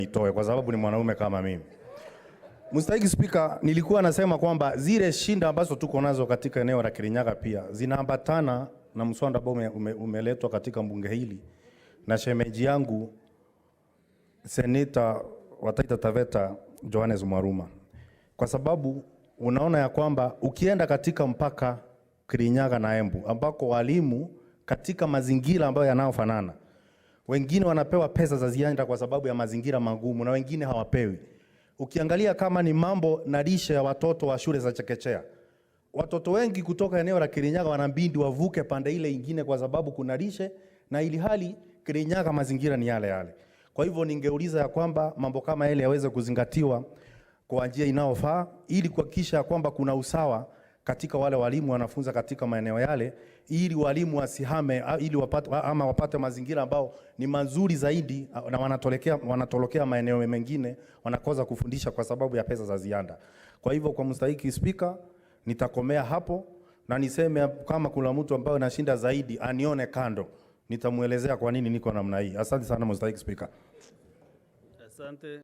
Nitoe kwa sababu ni mwanaume kama mimi. Mstahiki Spika, nilikuwa nasema kwamba zile shinda ambazo tuko nazo katika eneo la Kirinyaga pia zinaambatana na mswada ambao umeletwa katika bunge hili na shemeji yangu, Seneta wa Taita Taveta Johannes Mwaruma, kwa sababu unaona ya kwamba ukienda katika mpaka Kirinyaga na Embu ambako walimu katika mazingira ambayo yanayofanana, wengine wanapewa pesa za ziada kwa sababu ya mazingira magumu na wengine hawapewi. Ukiangalia kama ni mambo na lishe ya watoto wa shule za chekechea, watoto wengi kutoka eneo la Kirinyaga wanabidi wavuke pande ile ingine kwa sababu kuna lishe, na ili hali Kirinyaga mazingira ni yale yale. Kwa hivyo ningeuliza ya kwamba mambo kama yale yaweze kuzingatiwa kwa njia inayofaa ili kuhakikisha ya kwamba kuna usawa katika wale walimu wanafunza katika maeneo yale, ili walimu wasihame, ili wapate, ama wapate mazingira ambao ni mazuri zaidi, na wanatolokea maeneo mengine, wanakosa kufundisha kwa sababu ya pesa za ziada. Kwa hivyo, kwa mstahiki Spika, nitakomea hapo na niseme kama kuna mtu ambaye anashinda zaidi anione kando, nitamuelezea kwa nini niko namna hii. Asante sana, mstahiki Spika. Asante.